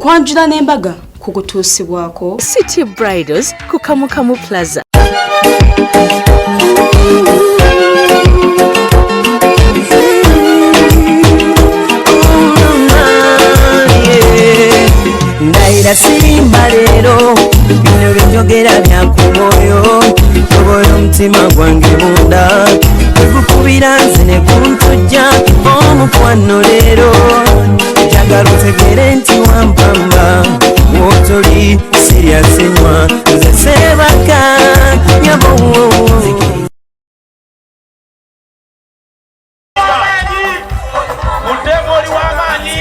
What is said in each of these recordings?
Okwanjula n'embaga kukutuusibwako City Bridals ku Kamukamu Plaza. Ndayira sirimba leero, bino byenjogera bya ku mwoyo. Tobola omutima gwange munda, tegukubira nze ne guntujja. Omukwano leero njagala otegere nti wampamba, wotoli siryasenywa nze sebaka nyabo. Muddemu oli w'amaanyi.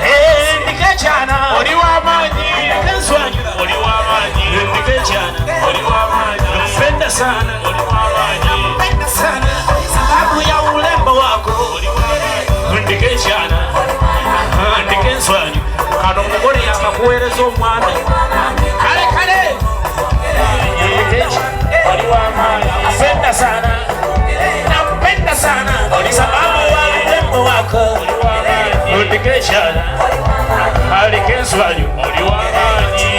Eh, ndiko ekyana oli w'amaanyi, ndiko enswanyu oli w'amaanyi, ndiko ekyana oli w'amaanyi, nakupenda sana oli w'amaanyi, nakupenda sana sababu ya ulembo wako oli w'amaanyi, ndiko ekyana, ndiko enswanyu. Kano omugole yakakuweereza omwana kale kale, ndiko ekyana oli w'amaanyi, nakupenda sana, nakupenda sana sababu ya urembo wako, ndiko ekyana, aliko enswanyu oli w'amaanyi,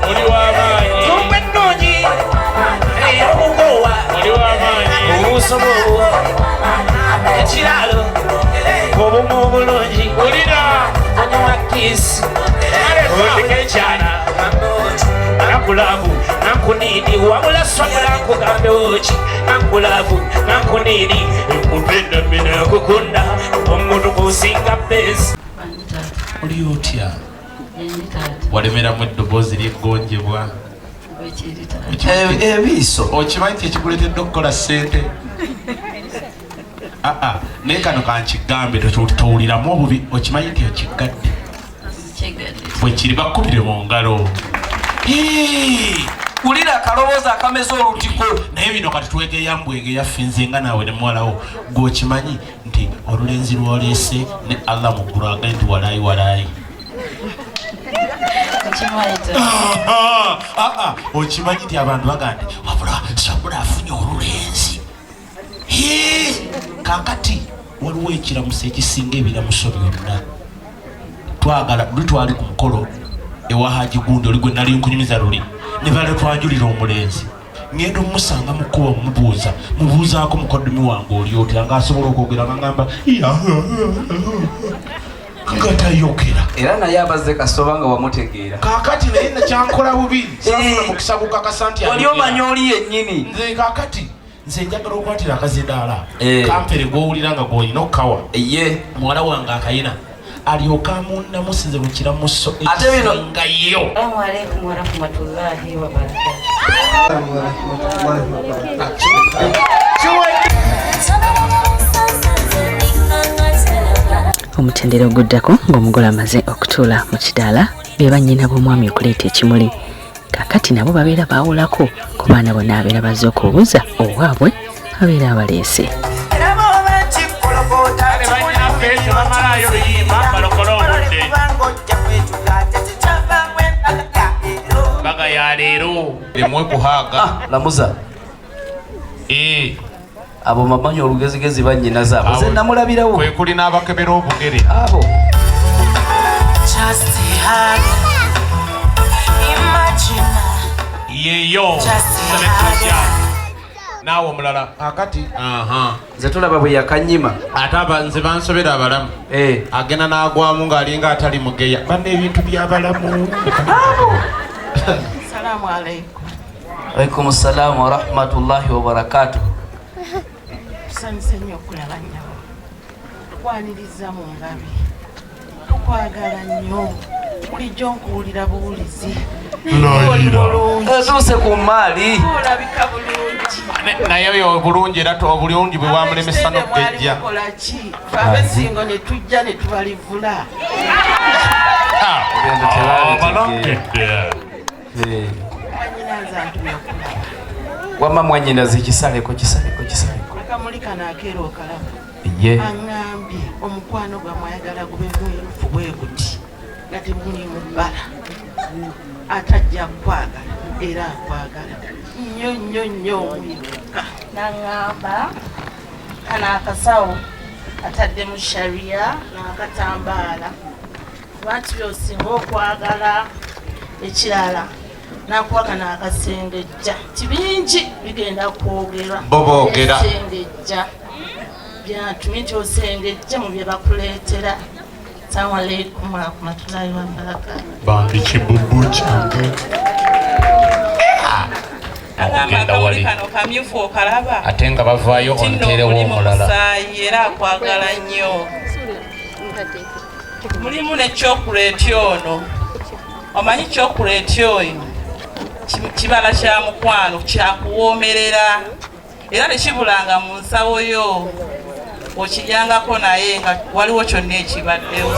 oli w'amaanyi, tumba ennungi ey'obugowa oli w'amaanyi, obusobo ekiralo obumu obulungi olina onywa kiss, ndiko ekyana nankulavu nankunini wabula swagala nkugambe oki nankulavu nankunini nkupenda mina kukunda omuntu kusinga besi. Oli otya? Walemeramu eddoboozi lyeggonjebwa. Ebiiso. Okimanyi nti ekikuleetedde okukola ssente? Aa, naye kano kankigambe, towuliramu obubi. Okimanyi nti okiggadde bwekiri? Bakubire mu ngalo. Wulira akalowooza akameza olutiko. Naye bino kati twegeya mbwegeya ffe, nze nga naawe ne muwalawo. Gwe okimanyi nti olulenzi lwoleese ne Allah mu ggulu agambye nti walaayi walaayi? Aa, okimanyi nti abantu bagamba nti wabula Sabula afunye olulenzi? Hee! Kakati waliwo ekiramuso ekisinga ebiramuso byonna. Twagala luli twali ku mukolo ewa Haji gundi oli gwe nali nkunyumiza luli, ne bale twanjulira omulenzi. Ngenda omusanga mu kkubo, mubuuza, mubuuzaako, mukoddomi wange oli otya? Ng'asobola okwogera nga ngamba nga tayogera. Era naye abazze kasoba nga wamutegeera. Kaakati naye nakyankola bubi, saafuna mukisa gukakasa nti wali ayogera. Omanya oli yennyini. Nze kaakati nze njagala okwatira akazindaala Eh. kampere gwowulira nga gwolina okukawa ye muwala wange akayina alyoka amunnamusize mu kiramuso Ate bino- ekisingayo. Assalamu alaikum warahmatullahi wabarakatuh. Omutendera oguddako ng'omugole amaze okutuula mu kidaala, be bannyina b'omwami okuleeta ekimuli. Kaakati nabo babeera baawulako ku baana bonna abeera bazze okubuuza owaabwe abeera abaleese. Kale banyaffe tebamalayo luyimba, balokole obudde. Mbaga ya leero emwe kuhaaga. Lamuza. Eh, Abo mamanyi olugezigezi bannyina zaabwe nze Abo- namulabirawo. Kwe kuli n'abakebera obugere. Abo. Just hug. Imagine. Yeyo. Just Selector. Naawe omulala akati. Aha. Nze tulaba bwe yakanyima. Ate nze bansobera abalamu. Eh. Agenda n'agwamu ng'alinga atali mugeya banna ebintu by'abalamu. Assalamu alaikum. Alaikum salaamu warahmatullahi wabarakatuh. Tusanyuse nnyo okulaba nnyabo. Tukwaniriza mu ngabi. Tukwagala nnyo. Bulijjo nkuwulira buwulizi. Oli bulungi. Otuuse ku maali. Olabika bulungi. Naye oyo obulungi era obulungi bwe bwamulemesa Ab'ekitende mwali n'okugejja. mukola ki? Ffe ab'essingo ne tujja ne tubalivula. Ebintu tebabitegeera. Eh. Mwannyinaze antumye okulaba. Wamma mwannyinaze, kisaleko, kisaleko, kisaleko. Akamuli kano akeera okalaba. Ye. Aŋŋambye omukwano gwammwe ayagala gube mwerufu bwe guti nga temulimu bbala, atajja kukwagala era akwagala nnyo nnyo nnyo omwiruka. Naŋŋamba kano akasawo Ataddemu sharia n'akatambaala kuba nti byosinga okwagala. Ekirala, nakuwa kano akasengejja ti bingi bigenda kwogerwa. Bo boogera. Esengejja byatumye nti osengejja mu bye bakuleetera. Assalamu alaikum warahmatullahi wabarakatu. Bambi kibubu kyange. Agamba Okugenda akamuli wali. kano kamyufu, okalaba. Ate nga bavaayo Tinno onteerewo mulimu omulala. Musaayi era akwagala nnyo. Mulimu ne chocolate ono. Omanyi chocolate oyo kibala kya mukwano, kyakuwoomerera era tekibulanga mu nsawo yo, okiryangako naye nga waliwo kyonna ekibaddewo.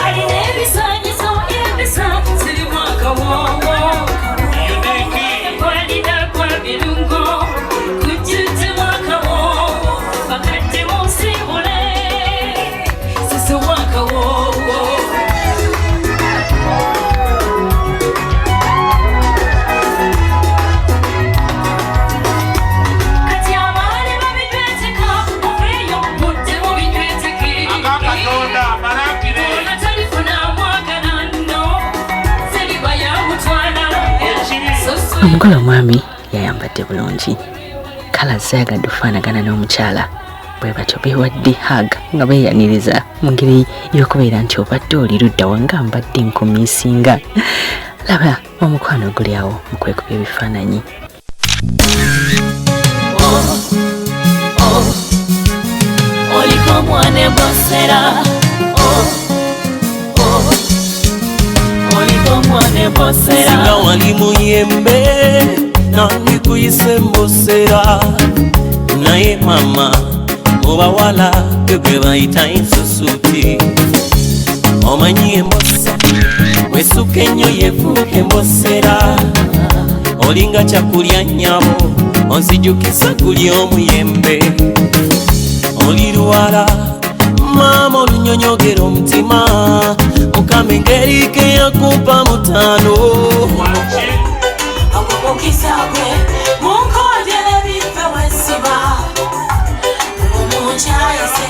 Alina ebisanyizo, empisa zirimu akawoowo, kwalina kwa birungo kujjudde akawoowo, bakadde musiibule sisi wakawoowo. Kati abaali babinyweteka, oveeyo muddemu binyweteke. Agakatonda malangire. Ono talifuna mwagala nno, seriba yamutwala. Omugole omwami yayambadde bulungi, kala zaagadde okufaanagana n'omukyala. Bwe batyo beewadde hug nga beeyaniriza mu ngeri y'okubeera nti obadde oli ludda wa, nga mbadde nkumiisinga. Laba omukwano oguli awo mu kwekubya ebifaananyi. Oh, oliko mwana ebosera. Oh, oh, oliko mwana ebosera. Singa wali muyembe nandikuyise mbosera, naye mama mubawala gwe bayita ensusuti. Omanyi embosa wesuka ennyo yefuuka embosera. Olinga kyakulya nnyabo, onzijukiza guli omuyembe. Oli luwala maama olunyonyogera omutima, mukama engeri keyakumpa mutaano. Ogwo mukisa gwe munkonjera bife wesiba mumunkyayise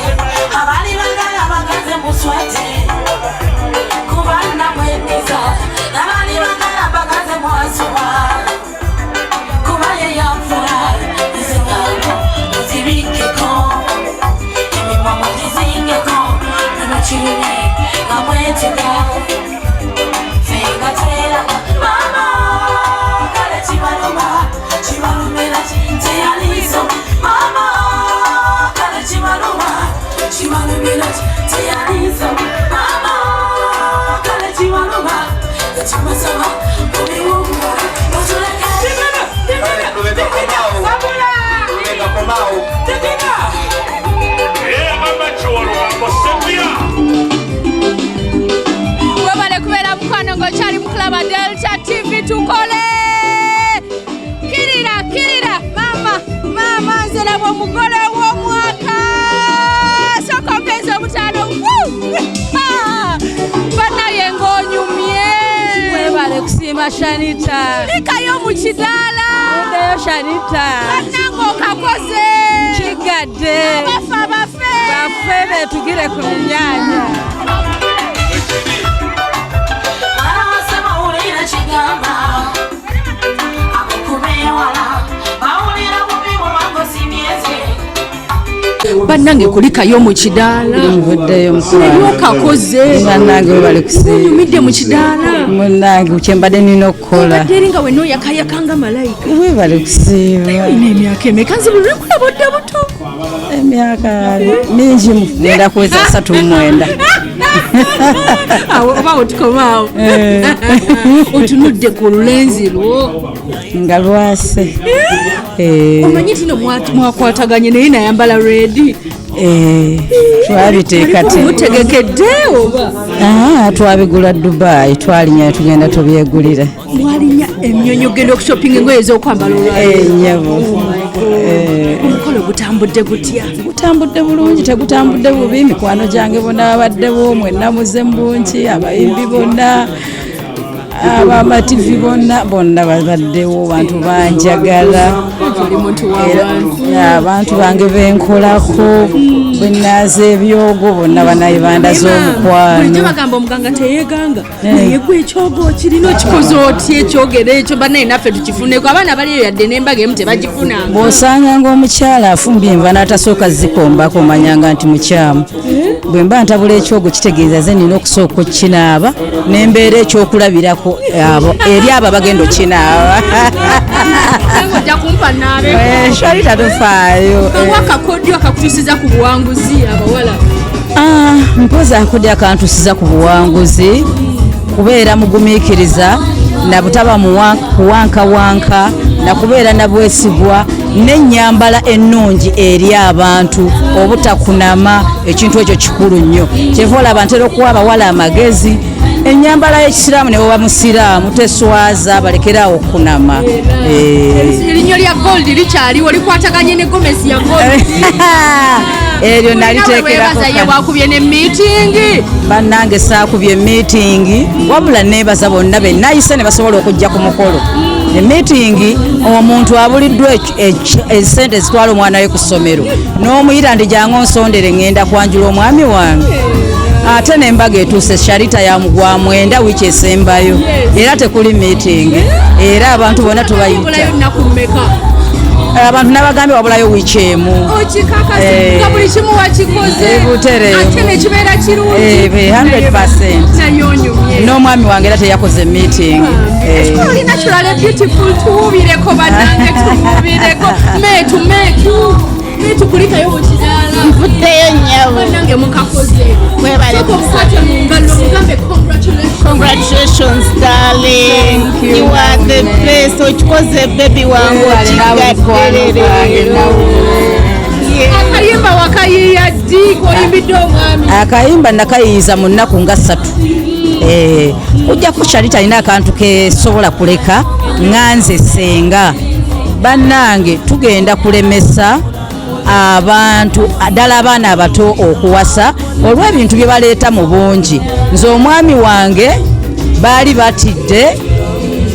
abali bagala bagaze muswate kubanga mweneza n'abali bagala bagaze mwasuba kuba ye yanfuna. Ezigambo muzibikeko, emimwa mugizingeko, nemukirune nga mwetega fenga tweraba. Mama kale kibaluma, kibalumira teyalizo. Mama kale kibaluma, kibalumira teyalizo. Mama kale kibaluma, ekimusaba mubiwumba mutuleke. Lubega komaawo. Mama Kiwalwambo Sepia. Webale kubeera mukwano ng'okyali mukulaba Delta TV. Tukole kirira kirira. Mama, mama, nze laba omugole w'omwaka. Sooka mpeeza obutaano. Woo! Ha! Bannaye ng'onyumye. Webale kusiima, Shanita. Likayo mu kidaala. Oddeyo, Shanita. Bannange okakoze. Kigadde. Abafa bafe. Bafe betugire ku minyaanya. Mwana wasema wulira kigamba abokubewala bawulira bubi bwebango simyeze. Bannange kulikayo mu kidaala. Nvuddeyo, mukwano. Okakoze. Bannange webale kusiima. Onyumidde mu kidaala. Munnange, kyembadde nina okukola. Obadde eri nga wenna oyakayaka nga malayika. Webale kusiima. Olina emyaka emeka? Nze buli lwenkulaba odda buto. Emyaka mingi, ngenda kuweza 39. Awo oba wetukomaawo. Otunudde ku lulenzi lwo. Nga lwase. Omanyi tino mwakwataganye naye nayambala red. Twabiteeka te. Mutegekedde oba? Ah, twabigula Dubai, twalinya tugenda tubyegulira. Mwalinya emnyonyi ogenda okushopinga engoye ez'okwambala olwaleero? Nyabo. Omukolo gutambudde gutya? Gutambudde bulungi, tegutambudde bubi. Mikwano gyange bonna babaddewo, mwenna muze mu bungi, abayimbi bonna, abamativi bonna bonna babaddewo, bantu banjagala. Abantu bange benkolako bwenaaza ebyogo bonna bannayuganda z'omukwano. Bulijjo bagamba omuganga teyeganga, naye gwe ekyogo kirina okikoze otya ekyogero ekyo? Bannaye naffe tukifuneko, abaana baliyo yadde n'embaga emu tebagifunanga. Bw'osanganga omukyala afumbye enva n'atasooka zikombako, omanyanga nti mukyamu. Bwe mba ntabula ekyogo kitegeeza ze nina okusooka okukinaaba nembeera ekyokulabirako abo eri abo abagenda okinaaba. Ojja kumpa naabe. Shalita, tofaayo. Akakodyo akakutuusiza ku buwanguzi abawala. Mpozi akakodyo akantuusiza ku buwanguzi kubeera mugumiikiriza na butaba kuwankawanka na kubeera na bwesigwa n'ennyambala ennungi eri abantu, obutakunama. Ekintu ekyo kikulu nnyo. Kyeva olaba ntera okuwa abawala amagezi, ennyambala y'ekisiraamu ne bweba musiraamu teswaza, balekeraawo okunama. Erinnyo lya gold likyaliwo, likwataganye ne gomesi ya gold. Eryo naliteekerako. Wakubye ne meeting. Bannange, saakubye meeting, wabula neebaza bonna be nayise ne basobola okujja ku mukolo. Emiitingi, omuntu abuliddwa esente zitwala omwana we ku ssomero n'omuyita nti jangu onsondere ŋŋenda kwanjula omwami wange, ate n'embaga etuuse. Sharita ya mugwa 9 wiiki esembayo, era tekuli meeting, era abantu bonna tubayita. Obulayo nnaku mmeka? Abantu nabagambye wabulayo wiiki emu. Okikakasa nga buli kimu wakikoze? Butereevu. Ate nekibeera kirungi. 100%. Naye onyumye. N'omwami wange era teyakoze meeting. Oli naturally beautiful. Tuwubireko bannange, tuwubireko. Meetu, meetu, meetu, kulikayo mu kidaala. Nvuddeyo nnyabo. Bannange, mukakoze. Mwebale. Sooka omukwate mu ngalo mugambe congratulations. Congratulations, darling. You are the best. Okikoze, baby wange, okigadde leero. Akayimba wakayiiya ddi koyimbidde omwami? Akayimba nakayiiza mu nnaku nga 3. Ojjako Sharita alina akantu kesobola kuleka ŋŋanze senga. Bannange, tugenda kulemesa abantu, ddala abaana abato, okuwasa olw'ebintu bye baleeta mu bungi. Nze omwami wange baali batidde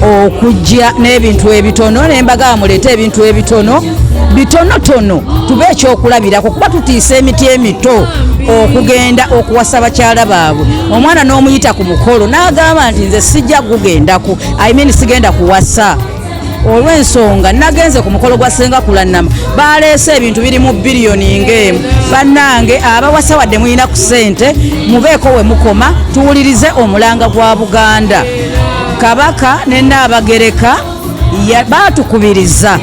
okujja n'ebintu ebitono, nembagamba muleete ebintu ebitono bitonotono tube ekyokulabirako, kuba tutiisa emiti emito okugenda okuwasa bakyala baabwe. Omwana n'omuyita ku mukolo n'agamba nti nze sijja kugendako, I mean sigenda kuwasa olw'ensonga nagenze ku mukolo gwa Senga Kulanama, baleese ebintu biri mu biliyoni ng'emu. Bannange abawasa, wadde mulina ku ssente, mubeeko we mukoma. Tuwulirize omulanga gwa Buganda. Kabaka ne Nnaabagereka baatukubiriza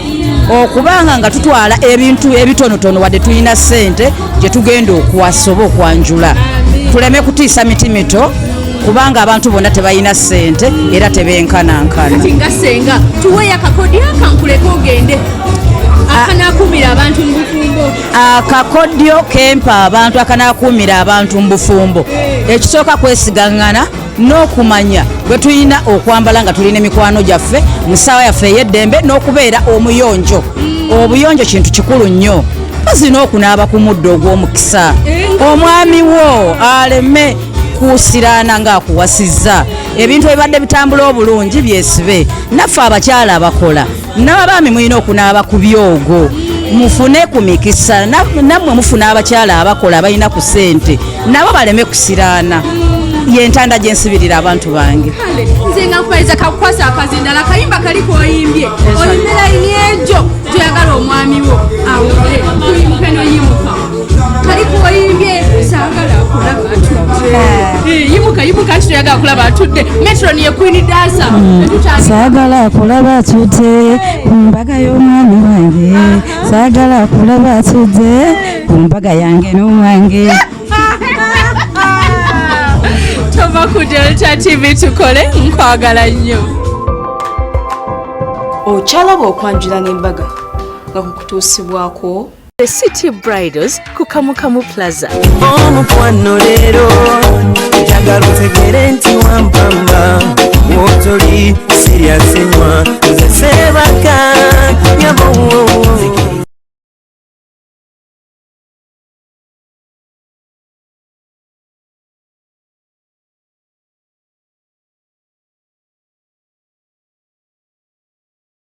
okubanga nga tutwala ebintu ebitonotono wadde tulina ssente gye tugenda okuwasa oba okwanjula, tuleme kutiisa miti mito, kubanga abantu bonna tebalina ssente era tebenkanankana. Kati nga senga, tuweeyo akakodyo akankuleka ogende akanakumira abantu mu bufumbo. Akakodyo kempa abantu akanakuumira abantu mu bufumbo, ekisooka kwesigaŋŋana n'okumanya bwe tulina okwambala nga tulina emikwano gyaffe mu ssaawa yaffe ey'eddembe, n'okubeera omuyonjo. Obuyonjo kintu kikulu nnyo, mpozi n'okunaaba ku muddo ogw'omukisa, omwami wo aleme kusiraana ng'akuwasizza. Ebintu ebibadde bitambula obulungi byesibe. Naffe abakyala abakola n'abaami, mulina okunaaba ku byogo mufune ku mikisa. Nammwe mufuna abakyala abakola abalina ku ssente, nabo baleme kusiraana. Yentanda gye nsibirira abantu bange. Kale nze nga nkubaliza kakukwasa akazindala, akayimba kali koyimbye, oyimbe layini egyo gyoyagala omwami wo awulire. Tuyimuke noyimuka, kali koyimbye, saagala kulaba atudde. Yimuka, yimuka, nti toyagala kulaba atudde. Metron ye queen dancer. Tetutandika. Saagala kulaba atudde ku mbaga y'omwami wange, saagala kulaba atudde ku mbaga yange n'omwange. Tova ku Delta TV, tukole. Nkwagala nnyo. Okyalaba okwanjula n'embaga nga kukutuusibwako The City Bridals ku Kamukamu Plaza. Omukwano leero njagala otegere nti wampamba, wotoli sirya sinywa, nze sebaka nyabowo.